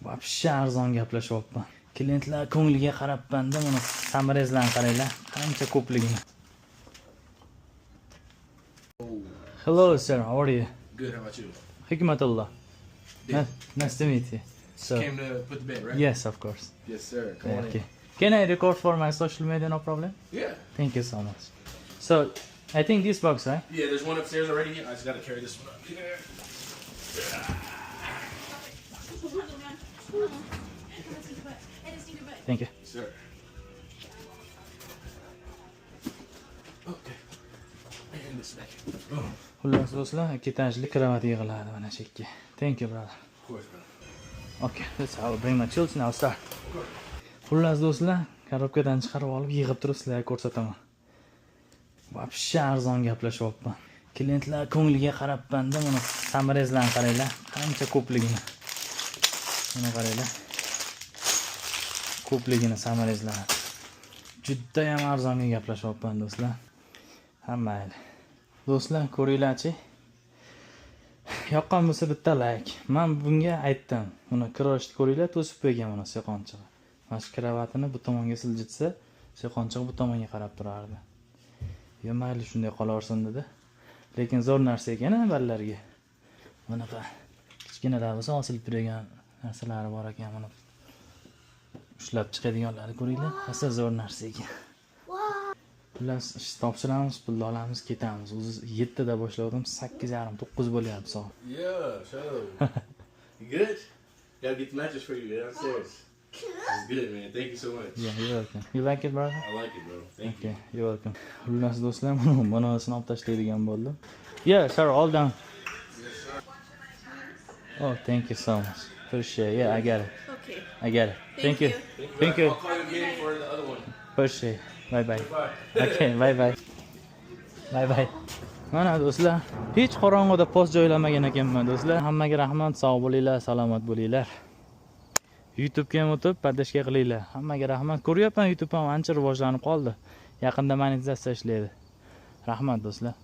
Вообще arzon gaplashyapman. Klientlar ko'ngliga qarabman-da, buni саморез larni qaranglar, qancha ko'pligini. Hello sir, how are you? Good. How about you? Hikmatullah. Yeah. Nice to meet you. So, Came to put the bed, right? Yes, of course. Yes, sir. Come on Okay. Can I record for my social media? No problem. in. Yeah. Thank you so much. So, I think this box, right? Yeah. There's one upstairs already. I just gotta carry this one up here. Thank you. Yes, sir. Okay. And this back. Boom. Xullas do'stlar, ikki etajli kravat yig'iladi mana shu yerga. Thank you, brother. Of course, brother. Okay, let's I will bring my children, I'll start. Xullas do'stlar, korobkadan chiqarib olib yig'ib turib sizlarga ko'rsataman. Вообще arzon gaplashyapman. Klientlar ko'ngliga qarabman-da, buni саморез larni qaranglar, qancha ko'pligini. Buni qaranglar. Ko'pligini саморез larni. Judayam arzonga gaplashyapman do'stlar. Ha mayli. Do'stlar, ko'ringlarchi. Yoqqan bo'lsa bitta like. Men bunga aytdim. Buni kiroshni ko'ringlar, to'sib qo'ygan buni so'qonchig'i. Mana shu kravatini bu tomonga siljitsa, so'qonchig'i bu tomonga qarab turardi. Yo mayli shunday qolaversin dedi. Lekin zo'r narsa ekan a bolalarga. Bunaqa kichkinalar bo'lsa osilib turadigan narsalari bor ekan buni. Ushlab chiqadiganlarni ko'ringlar, rosa zo'r narsa ekan. Xullas, ish topshiramiz, pulni olamiz, ketamiz. O'zi 7 da boshladim, 8:30, 9 bo'lyapti soat. Yeah. So. You good? Gotta get the mattress for you downstairs. It's good, man. Thank you so much. Yeah, you're welcome. You like it, brother? I like it, bro. Thank Okay, you're welcome. Xullas do'stlar, buni bunisini olib tashlaydigan bo'ldim. Yeah, sir, all done. Oh, thank you so much. Appreciate it. Yeah, I got it. Okay. I got it. Thank you. you. Thank you. I'll call you again for the other one. Appreciate it. Bye bye. Bye. Okay, bye bye. Bye bye. Mana do'stlar, hech qorong'uda post joylamagan ekanman do'stlar. Hammaga rahmat, sog' bo'linglar, salomat bo'linglar. YouTube'ga ham o'tib, поддержка qilinglar. Hammaga rahmat. Ko'ryapman, YouTube ham ancha rivojlanib qoldi. Yaqinda monetizatsiya ishlaydi. Rahmat do'stlar.